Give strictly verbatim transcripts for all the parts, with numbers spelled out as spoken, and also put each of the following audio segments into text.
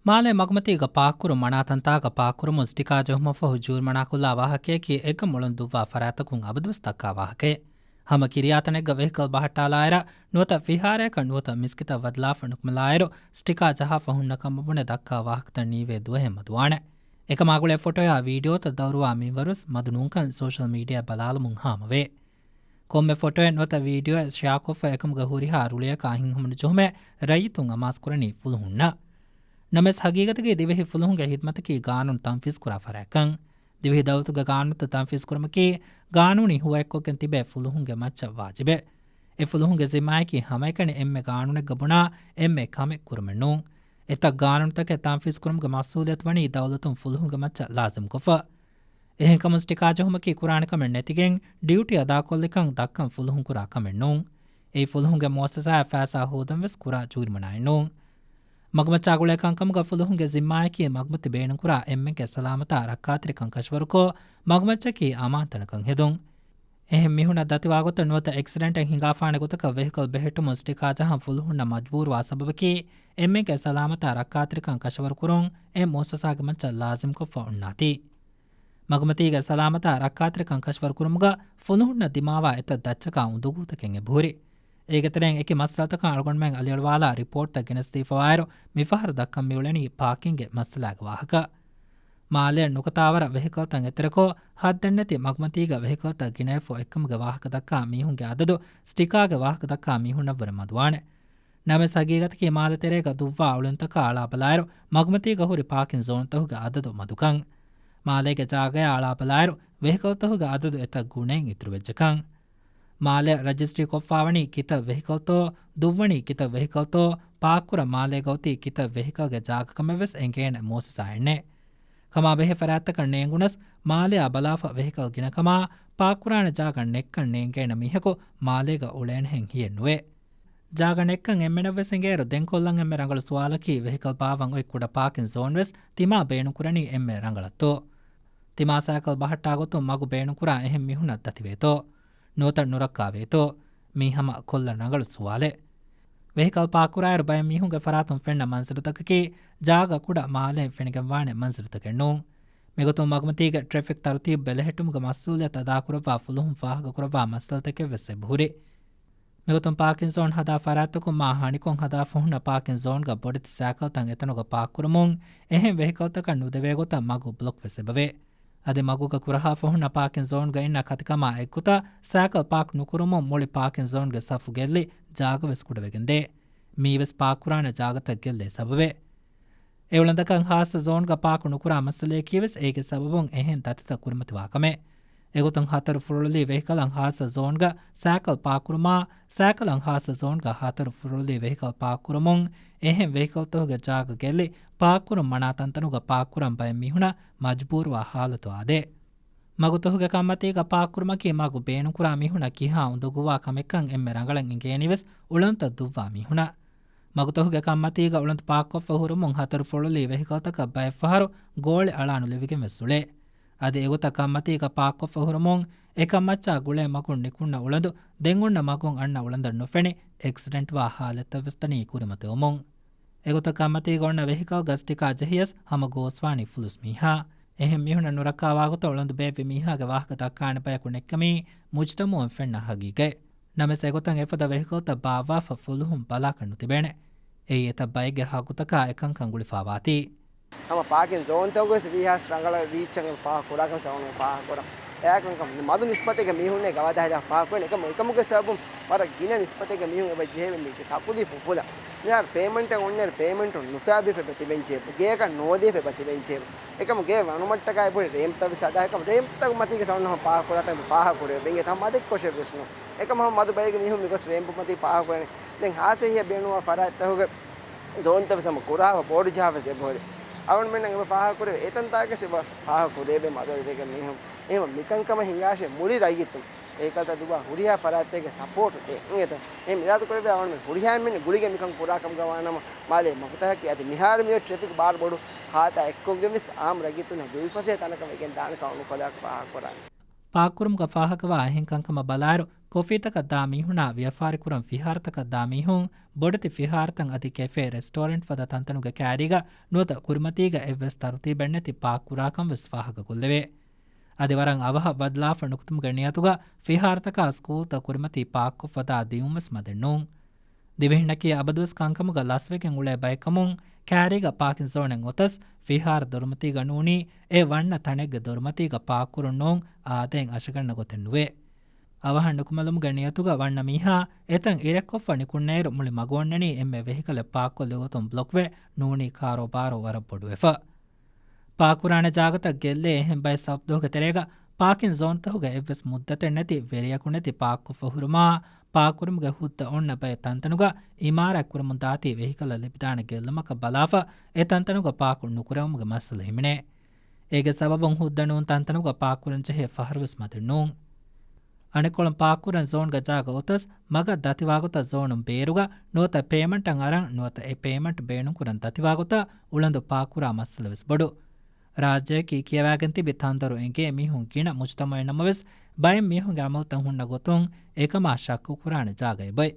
މާލޭ މަގުމަތީގަ ޕާކުކުރުން މަނާ ތަންތާގަ ޕާކުކުރުމުން ސްޓިކާ ޖެހުމަށްފަހު ޖޫރިމަނާކޮށްލާ ވާހަކަޔަކީ އެކަމުޅުން ދުއްވާ ފަރާތްތަކުން އަބަދުވެސް ދައްކާ ވާހަކައެއް. ހަމަ ކިރިޔާތަނެއްގަ ވެހިކަލް ބަހައްޓާލާއިރަށް ނުވަތަ ފިހާރަޔަކަށް ނުވަތަ މިސްކިތަށް ވަދެލާފަ ނުކުމެލާއިރު، ސްޓިކާ ޖަހާފަ ހުންނަ ކަމަށް ބުނެ ދައްކާ ވާހަކަތައް ނީވޭ ދުވަހެއް މަދުވާނެ. އެކަމާ ގުޅޭ ފޮޓޯއާ ވީޑިއޯތައް ދައުރުވާ މިންވަރުވެސް މަދު ނޫންކަން ސޯޝަލް މީޑިއާ ބަލާލުމުން ހާމަވޭ. ކޮންމެ ފޮޓޯއެއް ނުވަތަ ވީޑިއޯއެއް ޝެއާކޮށްފަ އެކަމުގެ ހުރިހާ ރުޅިއަކާ ހިތްހަމަނުޖެހުމެއް ރައްޔިތުން އަމާޒުކުރަނީ ފުލުހުންނަށް. ނަމަވެސް ހަގީގަތަކީ ދިވެހި ފުލުހުންގެ ހިދްމަތަކީ ގާނޫނު ތަންފީޒުކުރާ ފަރާތްކަން. ދިވެހި ދައުލަތުގެ ގާނޫނުތައް ތަންފީޒުކުރުމަކީ ގާނޫނީ ހުވައެއްކޮށްގެން ތިބޭ ފުލުހުންގެ މައްޗަށް ވާޖިބެއް. އެ ފުލުހުންގެ ޒިންމާއަކީ ހަމައެކަނި އެންމެ ގާނޫނެއްގަ ބުނާ އެންމެ ކަމެއް ކުރުމެއް ނޫން. އެތައް ގާނޫނުތަކެއް ތަންފީޒުކުރުމުގެ މަސްއޫލިއްޔަތު ވަނީ ދައުލަތުން ފުލުހުންގެ މައްޗަށް ލާޒިމްކޮށްފަ. އެހެންކަމުން ސްޓިކާ ޖެހުމަކީ ކުރާނެ ކަމެއް ނެތިގެން، ޑިއުޓީ އަދާކޮށްލިކަން ދައްކަން ފުލުހުން ކުރާ ކަމެއް ނޫން. އެއީ ފުލުހުންގެ މުއައްސަސާއަށް ފައިސާ ހޯދަން ވެސް ކުރާ ޖޫރިމަނާއެއް ނޫން. މަގުމައްޗާ ގުޅޭ ކަންކަމުގަ ފުލުހުންގެ ޒިންމާއަކީ މަގުމަތި ބޭނުންކުރާ އެންމެންގެ ސަލާމަތާ ރައްކާތެރިކަން ކަށަވަރުކޮށް، މަގުމައްޗަކީ އަމާންތަނަކަށް ހެދުން. އެހެން މީހުންނަށް ދަތިވާގޮތަށް ނުވަތަ އެކްސިޑެންޓެއް ހިނގާފާނެ ގޮތަކަށް ވެހިކަލް ބެހެއްޓުމުން ސްޓިކާ ޖަހަން ފުލުހުންނަށް މަޖުބޫރުވާ ސަބަބަކީ، އެންމެންގެ ސަލާމަތާ ރައްކާތެރިކަން ކަށަވަރުކުރުން އެ މުއައްސަސާގެ މައްޗަށް ލާޒިމްކޮށްފަ އޮންނާތީ. މަގުމަތީގެ ސަލާމަތާ ރައްކާތެރިކަން ކަށަވަރުކުރުމުގަ ފުލުހުންނަށް ދިމާވާ އެތައް ދައްޗަކާ އުނދަގޫތަކެއް އެބަހުރި. އޭގެ ތެރެއިން އެކި މައްސަލަތަކަށް އަޅުގަނޑުމެން އަލިއަޅުވާލާ ރިޕޯޓްތައް ގެނެސްދީފަވާއިރު، މިފަހަރު ދައްކަން މިއުޅެނީ ޕާކިންގގެ މައްސަލާގެ ވާހަކަ. މާލެއަށް ނުކަތާވަރަށް ވެހިކަލްތައް އެތެރެކޮށް، ހައްދެއްނެތި މަގުމަތީގަ ވެހިކަލްތައް ގިނައެއްފަ އޮތްކަމުގެ ވާހަކަ ދައްކާ މީހުންގެ އަދަދު ސްޓިކާގެ ވާހަކަ ދައްކާ މީހުންނަށްވުރެ މަދުވާނެ. ނަމަވެސް ހަގީގަތަކީ މާލެ ތެރޭގަ ދުއްވާ އުޅެންތަކާ އަޅާބަލާއިރު، މަގުމަތީގަ ހުރި ޕާކިން ޒޯންތަކުގެ އަދަދު މަދުކަން. މާލޭގެ ޖާގަޔާ އަޅާބަލާއިރު، ވެހިކަލްތަކުގެ އަދަދު އެތައް ގުނައިން އިތުރުވެއްޖެކަން. މާލެ ރަޖިސްޓްރީ ކޮށްފާވަނީ ކިތައް ވެހިކަލްތޯ، ދުއްވަނީ ކިތައް ވެހިކަލްތޯ، ޕާކްކުރަން މާލޭގަ އޮތީ ކިތައް ވެހިކަލްގެ ޖާގަކަމެއްވެސް އެނގޭނެ މުއައްސަސާއެއްނެއް. ކަމާބެހޭ ފަރާތްތަކަށް ނޭނގުނަސް، މާލެއާ ބަލާފަ ވެހިކަލް ގިނަކަމާ، ޕާކްކުރާނެ ޖާގަ ނެތްކަން ނޭނގޭނެ މީހަކު މާލޭގަ އުޅޭނެހެން ހިޔެއްނުވޭ. ޖާގަ ނެތްކަން އެންމެނަށްވެސް އެނގޭއިރު، ދެން ކޮށްލަން އެންމެ ރަނގަޅު ސުވާލަކީ، ވެހިކަލް ބާއްވަން އޮތް ކުޑަ ޕާކިން ޒޯންވެސް ތިމާ ބޭނުންކުރަނީ އެންމެ ރަނގަޅަށްތޯ؟ ތިމާ ސައިކަލް ބަހައްޓާ ގޮތުން މަގު ބޭނުންކުރާ އެހެން މީހުންނަށް ދަތިވޭތޯ؟ ނުވަތަ ނުރައްކާވޭތޯ؟ މީ ހަމަ ކޮށްލަން ރަނގަޅު ސުވާލެއް. ވެހިކަލް ޕާކްކުރާއިރު ބައެއް މީހުންގެ ފަރާތުން ފެންނަ މަންޒަރުތަކަކީ، ޖާގަ ކުޑަ މާލެއިން ފެނިގެންވާނެ މަންޒަރުތަކެއް ނޫން. މިގޮތުން މަގުމަތީގެ ޓްރެފިކް ތަރުތީބު ބެލެހެއްޓުމުގެ މަސްއޫލިއްޔަތު އަދާކުރައްވާ ފުލުހުން ފާހަގަކުރައްވާ މައްސަލަތަކެއްވެސް އެބަހުރި. މިގޮތުން ޕާކިން ޒޯން ހަދާ ފަރާތްތަކުން މާ ހަނިކޮށް ހަދާފަ ހުންނަ ޕާކިން ޒޯންގަ ބޮޑެތި ސައިކަލްތައް އެތަނުގަ ޕާކްކުރުމުން އެހެން ވެހިކަލްތަކަށް ނުދެވޭ ގޮތަށް މަގު ބްލޮކްވެސް އެބަވޭ. އަދި މަގުގަ ކުރަހާފަ ހުންނަ ޕާކިން ޒޯންގަ އިންނަ ކަތިކަމާ އެއްގޮތަށް ސައިކަލް ޕާކް ނުކުރުމުން މުޅި ޕާކިން ޒޯންގެ ސަފު ގެއްލި ޖާގަވެސް ކުޑަވެގެންދޭ. މީވެސް ޕާކްކުރާނެ ޖާގަތައް ގެއްލޭ ސަބަބެއް. އެ އުޅަނދަކަށް ހާއްސަ ޒޯންގަ ޕާކު ނުކުރާ މައްސަލަޔަކީވެސް އޭގެ ސަބަބުން އެހެން ދަތިތައް ކުރިމަތިވާ ކަމެއް. އެގޮތުން ހަތަރު ފުރޮޅުލީ ވެހިކަލަށް ހާއްސަ ޒޯންގަ ސައިކަލް ޕާކުކުރުމާ، ސައިކަލަށް ހާއްސަ ޒޯންގަ ހަތަރު ފުރޮޅުލީ ވެހިކަލް ޕާކުކުރުމުން އެހެން ވެހިކަލްތަކުގެ ޖާގަ ގެއްލި، ޕާކުކުރުން މަނާ ތަންތަނުގަ ޕާކުކުރަން ބައެއް މީހުނަށް މަޖުބޫރުވާ ހާލަތު އާދޭ. މަގުތަކުގެ ކަންމަތީގަ ޕާކުކުރުމަކީ މަގު ބޭނުންކުރާ މީހުނަށް ކިހާ އުނދަގޫވާ ކަމެއްކަން އެންމެ ރަނގަޅަށް އެނގޭނީވެސް އުޅަނދުތައް ދުއްވާ މީހުނަށް. މަގުތަކުގެ ކަންމަތީގަ އުޅަނދު ޕާކްކޮށްފަ ހުރުމުން ހަތަރު ފުޅުލީ ވެހިކަލްތަކަށް ބައެއްފަހަރު ގޯޅި އަޅާ ނުލެވިގެން ވެސް އުޅޭ. އަދި އެގޮތަށް ކަންމަތީގަ ޕާކްކޮށްފަ ހުރުމުން އެކަންމައްޗާ ގުޅޭ މަގުން ނިކުންނަ އުޅަނދު ދެން އޮންނަ މަގުން އަންނަ އުޅަނދަށް ނުފެނި އެކްސިޑެންޓްވާ ހާލަތްތައް ވެސް ދަނީ ކުރިމަތިވުމުން. އެގޮތަށް ކަންމަތީގަ އޮންނަ ވެހިކަލްގަ ސްޓިކާ ޖެހިޔަސް ހަމަ ގޯސްވާނީ ފުލުސް މީހާ. އެހެން މީހުންނަށް ނުރައްކާވާގޮތަށް އުޅަނދު ބޭއްވި މީހާގެ ވާހަކަ ދައްކާނެ ބަޔަކު ނެތްކަމީ މުޖްތަމައުން ފެންނަ ހަގީގަތް. ނަމަވެސް އެގޮތަށް އެފަދަ ވެހިކަލްތައް ބާއްވާފަ ފުލުހުން ބަލާކަށް ނުތިބޭނެ. އެއީ އެތައް ބައެއްގެ ހައްގުތަކާ އެކަންކަން ގުޅިފާވާތީ. ހަމަ ޕާކިން ޒޯންތަކުގަވެސް ވީހާވެސް ރަނގަޅަށް ރީއްޗަށް ފާހަގަކުރާކަން ސަވަނު ފާހަގަކުރަން. އެއާކަންކަން މަދު ނިސްބަތެއްގެ މީހުންނޭ ގަވާއިދާ ހަދާ ފާހަގަކުރަން. އެކަމު، އެކަމުގެ ސަބަބުން ވަރަށް ގިނަ ނިސްބަތެއްގެ މީހުން އެބަ ޖެހެވެ މީގެ ތަކުލީފު އުފުލަން. މިހާރު ޕޭމަންޓެއް އޮންނައިރު ޕޭމަންޓު ނުފާބީފަ އެބަ ތިބެން ޖެހެވެ. ގެޔަކަށް ނޯދީފަ އެބަ ތިބެން ޖެހެވެ. އެކަމު ގެ ވަނުމަށްޓަކާ އެބަހުރި ރޭމްޕްތައް ވެސް ހަދާ. އެކަމު ރޭމްޕްތަކު މަތީގެ ސަވަނު ހަމަ ފާހަގަކުރާތަން ފާހަގަކުރެވޭ. އެނގޭތަ މަދެއްކޮށެއް ވެސް ނޫން. އެކަމަ ހަމަ މަދު ބައެއްގެ މީހުން މިގޮސް ރޭމްޕު މަތީ ފާހަގަކުރަނީ. ދެން ހާސް އެހީއަށް ބޭނުންވާ ފަރާތްތަކުގެ ޒޯންތައް ވެސް ހަމަ ކުރާފަ ބޯޑު ޖަހާފަސް އެބަހުރި. އަޅުގަނޑުމެންނަށް އެބަ ފާހަގަކުރެވޭ އެތަންތާގަސް އެބަ ފާހަގަކުރެވޭ މަދު އަދަދެއްގެ މީހުން. އެހެން މިކަންކަމަށް ހިނގާށޭ މުޅި ރައްޔިތުން ވެހިކަލްތައް ދުއްވާ ހުރިހާ ފަރާތެއްގެ ސަޕޯޓު ދޭ. އިނގޭތަ؟ އެހެން އިރާދަކުރެވޭ އަޅުގަނޑުމެން ހުރިހާ އެންމެން ގުޅިގެން މިކަން ކުރާ ކަމުގަ ވާނަމަ، މާލޭ މަގުތަކަކީ އަދި މިހާރު މިއޮތް ޓްރެފިކް ބާރު ބޮޑު ހާލަތާ އެއްކޮށްގެން ވެސް އާއްމު ރައްޔިތުންނަށް ދުވިފަސޭހަ ތަނަކަށް ވެގެން ދާނެ ކަމަށް އުނގުފަލާކަށް ފާހަގަކުރާނެ. ޕާކްކުރުމުގަ ފާހަގަވާ އެހެން ކަންކަމަށް ބަލާއިރު، ކޮފީތަކަށް ދާ މީހުނާ ވިޔަފާރިކުރަން ފިހާރަތަކަށް ދާ މީހުން ބޮޑެތި ފިހާރަތައް އަދި ކެފޭ، ރެސްޓޯރެންޓް ފަދަ ތަންތަނުގެ ކައިރީގަ ނުވަތަ ކުރިމަތީގަ އެއްވެސް ތަރުތީބެއް ނެތި ޕާކް ކުރާކަން ވެސް ފާހަގަކޮށްލެވޭ. އަދި ވަރަށް އަވަހަށް ބަދަލާފަ ނުކުތުމުގެ ނިޔަތުގަ ފިހާރަތަކާ ސްކޫލްތައް ކުރިމަތީ ޕާކްކޮށްފަ ދާ ދިޔުން ވެސް މަދެއް ނޫން. ދިވެހިންނަކީ އަބަދުވެސް ކަންކަމުގަ ލަސްވެގެން އުޅޭ ބައެއްކަމުން، ކައިރީގަ ޕާކިން ޒޯނެއް އޮތަސް، ފިހާރަ ދޮރުމަތީގަ ނޫނީ އެ ވަންނަ ތަނެއްގެ ދޮރުމަތީގަ ޕާކްކުރުން ނޫން އާދައިން އަށަގަންނަ ގޮތެއް ނުވޭ. އަވަހަށް ނުކުމެލުމުގެ ނިޔަތުގަ ވަންނަ މީހާ އެތަން އިރެއްކޮށްފަ ނިކުންނައިރު މުޅި މަގު އޮންނަނީ އެންމެ ވެހިކަލެއް ޕާކްކޮށްލި ގޮތުން ބްލޮކްވެ، ނޫނީ ކާރޯބާރު ވަރަށް ބޮޑުވެފަ. ޕާކްކުރާނެ ޖާގަތައް ގެއްލޭ އެހެން ބައެއް ސަބަބުތަކުގެ ތެރޭގަ ޕާކިން ޒޯންތަކުގަ އެއްވެސް މުއްދަތެއް ނެތި ވެރިޔަކު ނެތި ޕާކްކޮށްފަ ހުރުމާ، ޕާކްކުރުމުގެ ހުއްދަ އޮންނަ ބައެއް ތަންތަނުގަ އިމާރާތް ކުރަމުން ދާތީ ވެހިކަލަށް ލިބިދާނެ ގެއްލުމަކަށް ބަލާފަ، އެ ތަންތަނުގަ ޕާކް ނުކުރެވުމުގެ މައްސަލަ ހިމެނޭ. އޭގެ ސަބަބުން ހުއްދަ ނޫން ތަންތަނުގަ ޕާކްކުރަން ޖެހޭ ފަހަރުވެސް މަދެއް ނޫން. އަނެއްކޮޅުން ޕާކްކުރަން ޒޯންގަ ޖާގަ އޮތަސް، މަގަށް ދަތިވާގޮތަށް ޒޯނުން ބޭރުގަ ނުވަތަ ޕޭމަންޓަށް އަރަން ނުވަތަ އެ ޕޭމަންޓް ބޭނުންކުރަން ދަތިވާގޮތަށް އުޅަނދު ޕާކްކުރާ މައްސަލަވެސް ބޮޑު. ރާއްޖެއަކީ ކިޔަވާގެން ތިބި ތަންދޮރު އެނގޭ މީހުން ގިނަ މުޖްތަމައެއް ނަމަވެސް، ބައެއް މީހުންގެ އަމަލުތައް ހުންނަ ގޮތުން އެކަމާ ޝައްކުކުރާނެ ޖާގައެއް ބޮތް.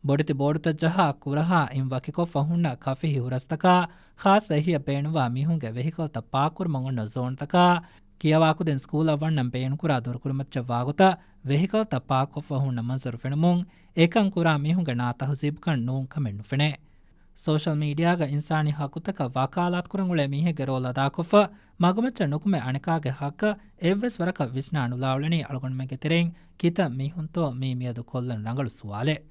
ބޮޑެތި ބޯޑުތައް ޖަހާ ކުރަހާ އިން ވަކިކޮށްފަ ހުންނަ ކަފިހި ހުރަސްތަކާ، ޚާއްޞަ އެހީއަށް ބޭނުންވާ މީހުންގެ ވެހިކަލްތައް ޕާކްކުރުމަށް އޮންނަ ޒޯންތަކާ، ކިޔަވާކުދިން ސްކޫލަށް ވަންނަން ބޭނުންކުރާ ދޮރުކުރިމައްޗަށް ވާގޮތަށް ވެހިކަލްތައް ޕާކްކޮށްފަ ހުންނަ މަންޒަރު ފެނުމުން، އެކަން ކުރާ މީހުންގެ ނާ ތަހުޒީބުކަން ނޫން ކަމެއް ނުފެނޭ. ސޯޝަލް މީޑިއާގަ އިންސާނީ ހައްގުތަކަށް ވަކާލާތުކުރަން އުޅޭ މީހެއްގެ ރޯލް އަދާކޮށްފަ، މަގުމައްޗަށް ނުކުމެ އަނެކާގެ ހައްގަށް އެއްވެސް ވަރަކަށް ވިސްނާ ނުލާ އުޅެނީ އަޅުގަނޑުމެންގެ ތެރެއިން ކިތައް މީހުންތޯ މީ މިއަދު ކޮށްލަން ރަނގަޅު ސުވާލެއް.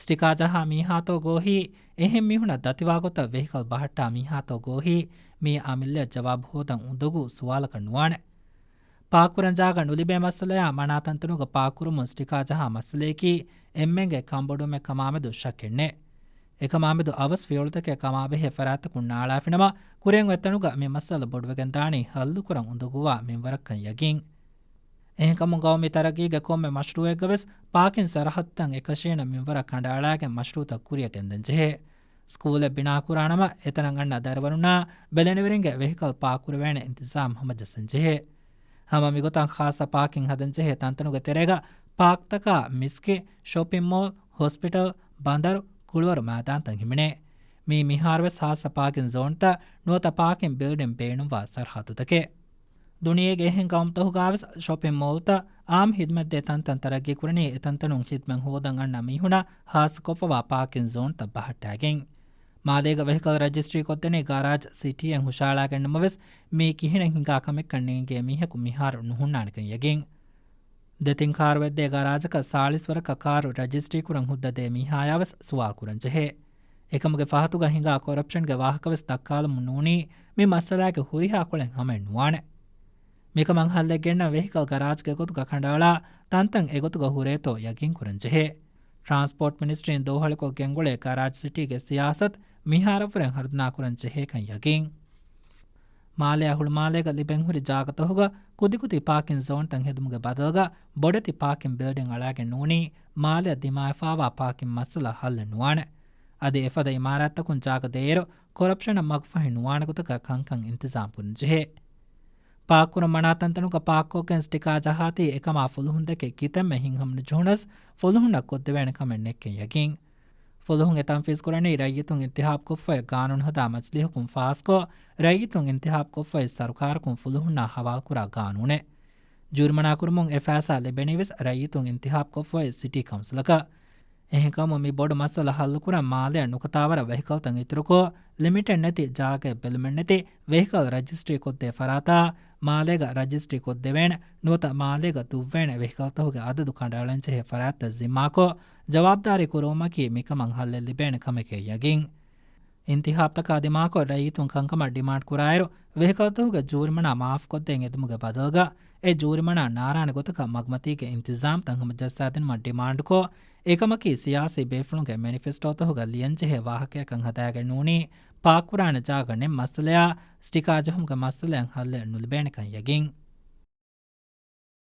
ސްޓިކާ ޖަހާ މީހާތޯ ގޯހީ، އެހެން މީހުނަށް ދަތިވާގޮތަށް ވެހިކަލް ބަހައްޓާ މީހާތޯ ގޯހީ، މީ އަމިއްލައަށް ޖަވާބު ހޯދަން އުނދަގޫ ސުވާލަކަށް ނުވާނެ. ޕާކްކުރަން ޖާގަ ނުލިބޭ މައްސަލަޔާ މަނާ ތަންތަނުގަ ޕާކްކުރުމުން ސްޓިކާ ޖަހާ މައްސަލަޔަކީ އެންމެންގެ ކަންބޮޑުވުމެއް ކަމާމެދު ޝައްކެއް ނެތް. އެކަމާމެދު އަވަސް ފިޔަވަޅުތަކެއް ކަމާބެހޭ ފަރާތްތަކުން ނާޅާފިނަމަ، ކުރިއަށް އޮތް ތަނުގަ މި މައްސަލަ ބޮޑުވެގެންދާނީ ހައްލުކުރަން އުނދަގޫވާ މިންވަރަކަށް ޔަގީން. އެހެންކަމުން ގައުމީ ތަރައްގީގެ ކޮންމެ މަޝްރޫއެއްގަވެސް ޕާކިން ސަރަހައްދުތައް އެކަށީނަ މިންވަރަށް ކަނޑައަޅާގެން މަޝްރޫތައް ކުރިއަށް ގެންދަން ޖެހޭ. ސްކޫލެއް ބިނާކުރާނަމަ، އެތަނަށް އަންނަ ދަރިވަރުންނާ ބެލެނިވެރިންގެ ވެހިކަލް ޕާކްކުރެވޭނެ އިންތިޒާމް ހަމަޖައްސަން ޖެހޭ. ހަމަ މިގޮތަށް ޚާއްޞަ ޕާކިން ހަދަން ޖެހޭ ތަންތަނުގެ ތެރޭގަ ޕާކްތަކާ މިސްކިތް، ޝޮޕިން މޯލް، ހޮސްޕިޓަލް، ބަނދަރު، ކުޅިވަރު މައިދާންތައް ހިމެނޭ. މީ މިހާރުވެސް ޚާއްޞަ ޕާކިން ޒޯންތައް ނުވަތަ ޕާކިން ބިލްޑިން ބޭނުންވާ ސަރަހައްދުތަކެއް. ދުނިޔޭގެ އެހެން ގައުމުތަކުގަވެސް ޝޮޕިން މޯލްތައް، އާއްމު ހިދުމަތްދޭ ތަންތަން ތަރައްގީކުރަނީ އެތަންތަނުން ހިދުމަތް ހޯދަން އަންނަ މީހުނަށް ޚާއްޞަކޮށްފަވާ ޕާކިން ޒޯންތައް ބަހައްޓާގެން. މާލޭގަ ވެހިކަލް ރަޖިސްޓްރީ ކޮށްދެނީ ގަރާޖް ސިޓީއެއް ހުށަހަޅާގެންނަމަވެސް، މީ ކިހިނެއް ހިނގާ ކަމެއްކަން ނޭނގޭ މީހަކު މިހާރު ނުހުންނާނެކަން ޔަގީން. ދެތިން ކާރު ވެއްދޭ ގަރާޖަކަށް ސާޅީސް ވަރަކަށް ކާރު ރަޖިސްޓްރީ ކުރަން ހުއްދަ ދޭ މީހާޔާވެސް ސުވާލު ކުރަން ޖެހޭ. އެކަމުގެ ފަހަތުގަ ހިނގާ ކޮރަޕްޝަންގެ ވާހަކަވެސް ދައްކާލަމުން ނޫނީ، މި މައްސަލާގެ ހުރިހާ ކޮޅެއް ހަމައެއް ނުވާނެ. މިކަމަށް ހައްލެއް ގެންނަން ވެހިކަލް ގަރާޖްގެ ގޮތުގަ ކަނޑައަޅާ ތަންތަން އެގޮތުގަ ހުރޭތޯ ޔަގީންކުރަން ޖެހޭ. ޓްރާންސްޕޯޓް މިނިސްޓްރީން ދޯހަޅިކޮށް ގެންގުޅޭ ގަރާޖް ސިޓީގެ ސިޔާސަތު މިހާރަށްވުރެ ހަރުދަނާކުރަން ޖެހޭކަން ޔަގީން. މާލެއާ ހުޅުމާލޭގަ ލިބެންހުރި ޖާގަތަކުގަ ކުދިކުދި ޕާކިން ޒޯންތައް ހެދުމުގެ ބަދަލުގަ ބޮޑެތި ޕާކިން ބިލްޑިން އަޅާގެން ނޫނީ، މާލެއަށް ދިމާވެފާވާ ޕާކިން މައްސަލަ ހައްލެއް ނުވާނެ. އަދި އެފަދަ އިމާރާތްތަކުން ޖާގަ ދޭއިރު، ކޮރަޕްޝަނަށް މަގުފަހި ނުވާނެ ގޮތަކަށް ކަންކަން އިންތިޒާމް ކުރަން ޖެހޭ. ޕާކްކުރަން މަނާ ތަންތަނުގަ ޕާކްކޮށްގެން ސްޓިކާ ޖަހާތީ އެކަމާ ފުލުހުންދެކެ ކިތަންމެ ހިތްހަމަނުޖެހުނަސް ފުލުހުންނަށް ކޮށްދެވޭނެ ކަމެއް ނެތްކަން ޔަގީން. ފުލުހުން އެ ތަންފީޒްކުރަނީ ރައްޔިތުން އިންތިހާބްކޮށްފައި ގާނޫނު ހަދާ މަޖިލީހަކުން ފާސްކޮށް، ރައްޔިތުން އިންތިހާބްކޮށްފައި ސަރުކާރަކުން ފުލުހުންނާ ހަވާލުކުރާ ގާނޫނެއް. ޖޫރިމަނާކުރުމުން އެ ފައިސާ ލިބެނީވެސް ރައްޔިތުން އިންތިހާބްކޮށްފައި ސިޓީ ކައުންސިލަކަށް. އެހެންކަމުން މި ބޮޑު މައްސަލަ ހައްލުކުރަން މާލެއަށް ނުކަތާވަރަށް ވެހިކަލްތައް އިތުރުކޮށް، ލިމިޓެއް ނެތި ޖާގައެއް ބެލުމެއް ނެތި ވެހިކަލް ރަޖިސްޓްރީ ކޮށްދޭ ފަރާތާ، މާލޭގަ ރަޖިސްޓްރީ ކޮށްދެވޭނެ ނުވަތަ މާލޭގަ ދުއްވޭނެ ވެހިކަލްތަކުގެ އަދަދު ކަނޑައަޅަންޖެހޭ ފަރާތްތައް ޒިންމާކޮށް، ޖަވާބުދާރީ ކުރުވުމަކީ މިކަމަށް ހައްލެއް ލިބޭނެ ކަމެކޭ ޔަގީން. އިންތިހާބްތަކާ ދިމާކޮށް ރައްޔިތުން ކަންކަމަށް ޑިމާންޑް ކުރާއިރު، ވެހިކަލްތަކުގެ ޖޫރިމަނާ މާފުކޮށްދޭން އެދުމުގެ ބަދަލުގަ، އެ ޖޫރިމަނާ ނާރާނެ ގޮތަކަށް މަގުމަތީގެ އިންތިޒާމްތައް ހަމަޖައްސާދިނުމަށް ޑިމާންޑްކޮށް، އެކަމަކީ ސިޔާސީ ބޭފުޅުންގެ މެނިފެސްޓޯތަކުގަ ލިޔަންޖެހޭ ވާހަކަޔަކަށް ހަދާގެން ނޫނީ، ޕާކްކުރާނެ ޖާގަ ނެތް މައްސަލަޔާ، ސްޓިކާ ޖެހުމުގެ މައްސަލައަށް ހައްލެއް ނުލިބޭނެކަން ޔަގީން.